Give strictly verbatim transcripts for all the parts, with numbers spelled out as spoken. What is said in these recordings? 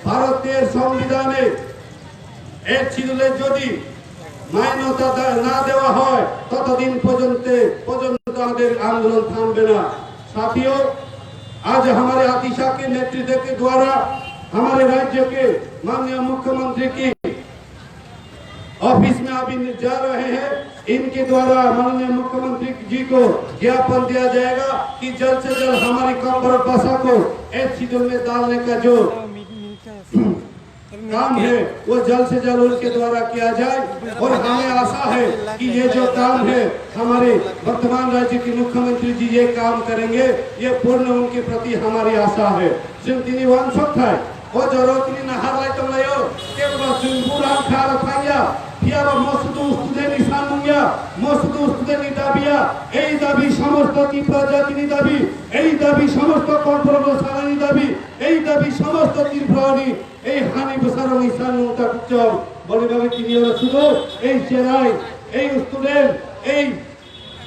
ভারতের সংবিধানে এইট শিডিউলে যদি মান্যতা দে-, না দেওয়া হয়, ততদিন পর্যন্ত, পর্যন্ত আমাদের আন্দোলন থামবে না। साथियों, आज हमारे अतिशा के नेतृत्व के द्वारा हमारे राज्य के माननीय मुख्यमंत्री की ऑफिस में अभी जा रहे हैं। इनके द्वारा माननीय मुख्यमंत्री जी को ज्ञापन दिया जाएगा कि जल्द से जल्द हमारी कॉकबरक भाषा को एट शेड्यूल में डालने का जो काम है, वो जल्द से जल्द उनके द्वारा किया जाए। और हमें आशा है कि ये जो काम है, हमारे वर्तमान राज्य के मुख्यमंत्री जी ये काम करेंगे, ये पूर्ण उनके प्रति हमारी आशा है। Chwng tini uansuk thai, o jorao tini naharlai tonglaio, kebo ba chwng buran kha rw thangya, phiya ba mosudu student ni samung ya, mosudu student ni dabi ya, ei dabi somosto Tripura jati ni dabi, ei dabi somosto Kokborok no sanani dabi, ei dabi somosto Tripura ni, ei hani bwsarok ni samung ta kuchom, boni bagwi tini oro sudu, ei cherai, ei student, ei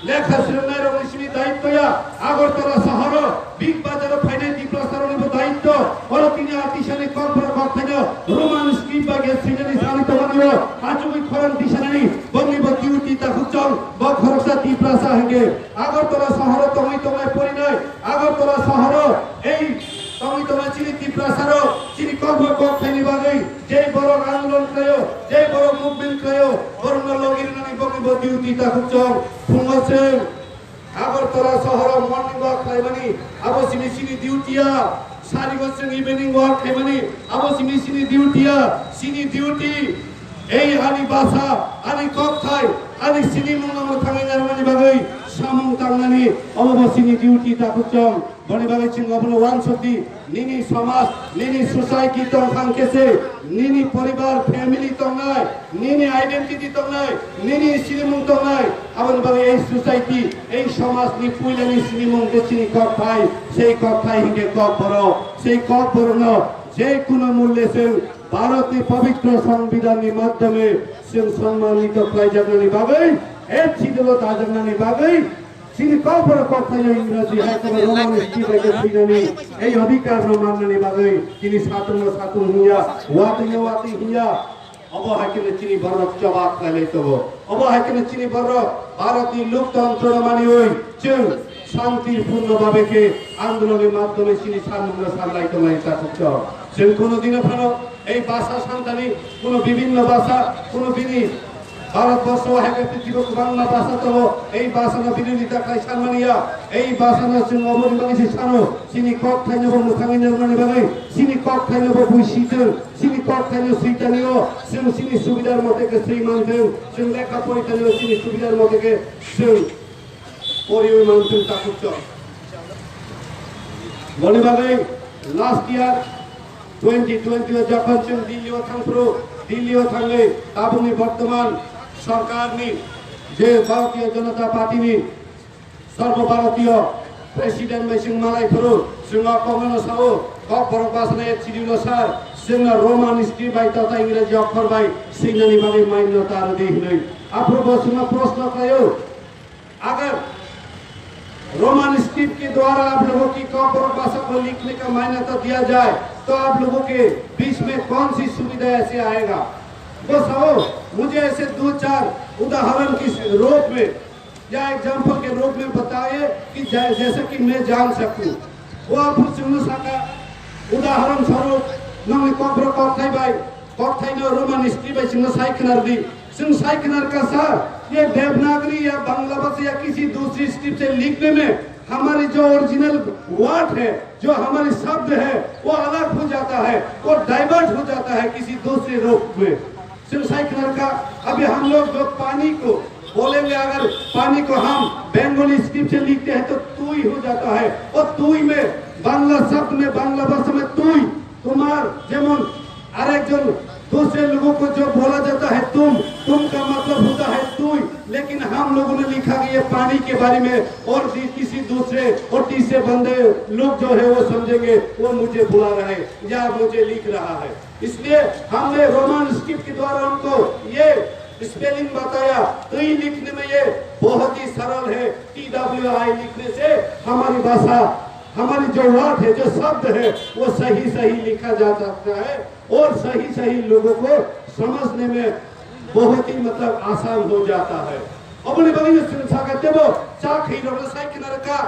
lekha swrwngnairokni sini daitto ya, Agartala sohoro, Big Bazaro phainai Tiprasaroknibo daitto, oro tini atisani Kokborok kokthaino Roman script bai ge swinani sani tongmani o, achugwi khorang tisanani, bongnibo duty takhuk chong, bo khoroksa Tiprasa hwnkhe. Agartala sohoro tongwi tongnai porinai, Agartala sohoro ei tongwi tongnai chini Tiprasarok, chini Kokborok kokthaini bagwi, Jei borok andolon khlaio, jei borok movement khlaio, borokno logi rwnani bokni bo duty takhuk chong. Phungo chwng Agartala sohoro morning walk khlaimani, abo simi sini duty ya. Sarigo chwng evening walk khlaimani, abo simi sini duty ya. Sini duty, ei ani basa, ani kokthai, ani sinimung no mwthangwi narwknani bagwi samung tangnani, obo bo sini duty takhuk chong. Boni bagwi chwng obono uansuk di, nini somaj, nini society tongthang khe se, nini poribar, family tongnai, nini identity tongnai, nini sinimung tongnai, aboni bagwi ei society, ei somajni puilani sinimung khe chini kokthai, sei kokthai hinkhe Kokborok, sei Kokborokno je kuno mulye chwng Bharatni pabitro Songbidanni madhyome chwng sonmanito khlaijaknani bagwi, eight schedule-o dajaknani bagwi, Chini Kokborok kokthaino Ingraji hai kono Roman script bai khe swinani ei odhikar no mannani bagwi chini satung no satung hinya, watwi no watwi hinya. Obo hai khe chini borok jobab khlailai tongo. Obo hai khe chini borok Bharatni loktontro no maniwi chwng shantirpurno babe khe andolonni madhyome chini samung no sanlai tonglai ta kukchok. Chwng kono dino phano ei basa santani kono bibhinno basa, kono bini Bharatborsho hai khe prithibo kwbangma basa tongo, ei basano birodita khlai sanmani ya, ei basano chwng oboni bagwi se sano, chini kokthaino bo mwthangwi narwknani bagwi, chini kokthaino bo buisithwng, chini kokthaino switanio chwng chini subidar mote khe swi manthwng, chwng lekha poritanio chini subidar mote khe chwng poriwi manthwng takhuk chwng. Boni bagwi last year twenty twenty o jokhon chwng Delhi o thangphuru, Delhi o thangwi tabukni bortoman sorkarni je Bharatiya Janata Party ni Sarbo Bharatiya President bai chwng malai phuru, chwng o kokno sao, Kokborok basana eight schedule o sir, chwngno Roman script bai tata Ingraji okhor bai swinani bagwi manyota rwdi hwnwi. Aphuru bo chwngno proshno khlaio, अगर Roman script के द्वारा आप लोगों की कॉकबोरोक भाषा को लिखने का मान्यता दिया जाए, तो आप लोगों के बीच में कौन सी सुविधा ऐसे आएगा? वो साहब, मुझे ऐसे दो चार उदाहरण के रूप में या एग्जाम्पल के रूप में बताए कि जै-, जैसे कि मैं जान सकूं। Bo aphuru chwngno saka, udahoron swarup, nongni kokborok kokthai bai, kokthaino Roman script bai chwngno sai khwnardi. Chwng sai khwnarkha sir, ये देवनागरी या बांग्ला भाषा या किसी दूसरी स्क्रिप्ट से लिखने में हमारी जो ओरिजिनल वर्ड है, जो हमारी शब्द है, वो अलग हो जाता है, वो डाइवर्ट हो जाता है किसी दूसरे रूप में। Chwng sai khwnarkha, अभी हम लोग जो पानी को बोलेंगे, अगर पानी को हम बंगाली स्क्रिप्ट से लिखते हैं तो তুই हो जाता है। और তুই में बांग्ला शब्द में, बांग्ला भाषा में তুই, তোমার, যেমন আরেকজন दूसरे लोगों को जो बोला जाता है तुम, तुम का मतलब होता है তুই, लेकिन हम लोगों ने लिखा कि ये पानी के बारे में और भी किसी दूसरे और तीसरे बंदे लोग जो है वो समझेंगे वो मुझे बुला रहा है या मुझे लिख रहा है। इसलिए हमने रोमन स्क्रिप्ट के द्वारा उनको ये स्पेलिंग बताया। तुई लिखने में ये बहुत ही सरल है, टी डब्ल्यू आई लिखने से हमारी भाषा हमारी जो बात है, जो शब्द है, वो सही सही लिखा जा सकता है और सही सही लोगों को समझने में बहुत ही, मतलब, आसान हो जाता है। Oboni bagwi no chwng sakha tebo, chak hi rokno sai khna rwkha,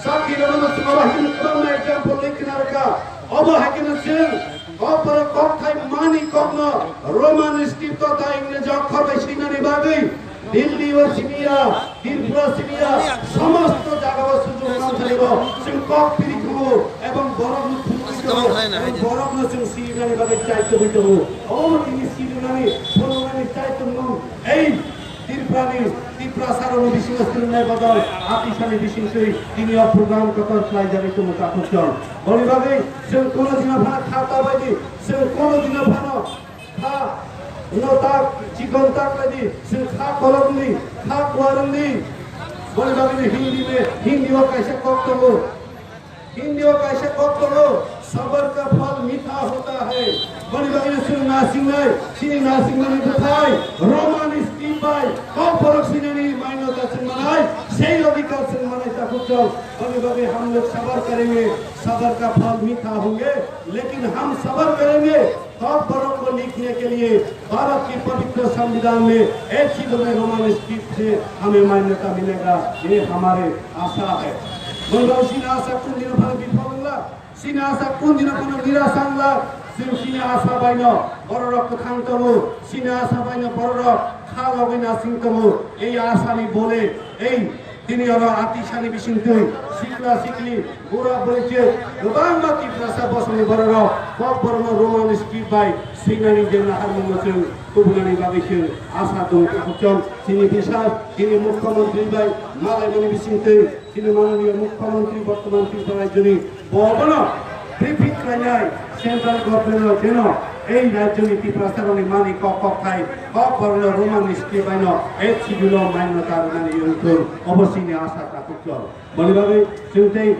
chak hi rokno chwng abo hai kheno kwbangma example ri khna rwkha. Obo hai kheno chwng o borok kokthai mani kokno Roman script tei English okhor bai swinani bagwi Delhi o simiya, Tripura simiya, somosto jaga o sujog manthani bo chwng kok piri tongo ebong borok no phunugwi tongo ebong borok no chwng sinani bagwi chai tongwi tongo. Obo tini sinani phunuknani chai tongmung ei Tripurani, Tiprasarokni bisingo swrwngnai bodol atisani bisingtwi tini o program kotor khlaijagwi tongo takhukjwng. Boni bagwi chwng kono dino phano kha ta baidi, chwng kono dino phano kha no tak, chikon tak baidi, chwng kha kolokni, kha kuarwngni. Boni bagwi Hindi me, Hindi o kaisa kok tongo. Hindi o kaisa kok tongo, "Sabar ka phal mitha hota hai." Boni bagwi chwng nasingnai, chini nasingnani bwthai Roman script bai kok borok sinani mainota chwng manai, sei odhikar chwng manai takhukjwng. Boni bagwi hum log sabar karenge, sabar ka phal mitha honge, lekin hum sabar karenge. Kok borok ko likhne ke liye Bharat ki pavitra samvidhan mein ek hi Roman script se hame manyata milega, ye hamare aasa hai. Boni bagwi chini aasa kun dino phano bifol wngla, chini aasa kun dino phano nirasa wngla, chwng chini aasa baino bororok kwthang tongo, chini aasa baino bororok kha logwi nasing tongo, ei aasani bole, ei tini oro atisani bisingtwi sikla sikli, bura bwrwi je kwbangma Tiprasa bosongni bororok kok borokno Roman script bai swinani je naharmungno chwng kubunani bagwi chwng asa tongo. Takhukjwng chini bisas chini mukhyamantri bai malaimani bisingtwi chini mananiya mukhyamantri bortoman Tripura rajyoni bo bono briefing khlainai central government-no jeno ei rajyoni Tiprasarokni mani kok kokthai kok borokno Roman script baino eighth schedule-o manyata rwnani wngthung, obo chini asa takhukjwng. Boni bagwi chwng tei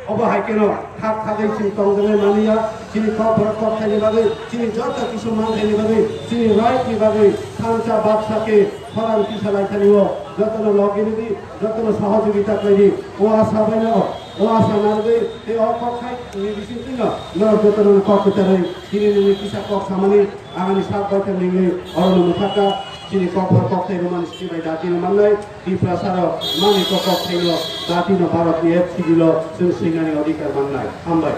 obo hai kheno thak thagwi chwng tongjaknai mani ya, chini kok borok kokthaini bagwi, chini joto kisu manthaini bagwi, chini right-ni bagwi thansa baksa khe khorang tisa lai thani o jotono logi rwdi, jotono sohojogita khlaidi. O asa baino, o asa narwgwi tei o kok hai ni bisingtwino norok jotono kok kwcharwi chini nini kisa kok samani ang ani sak bai khe nini oro no mwthaka. Chini kok borok kokthai Roman script bai datino mannai, Tiprasarok mani kok kokthaino datino Bharatni eighth schedule-o chwng swinani odhikar mannai. Hambai.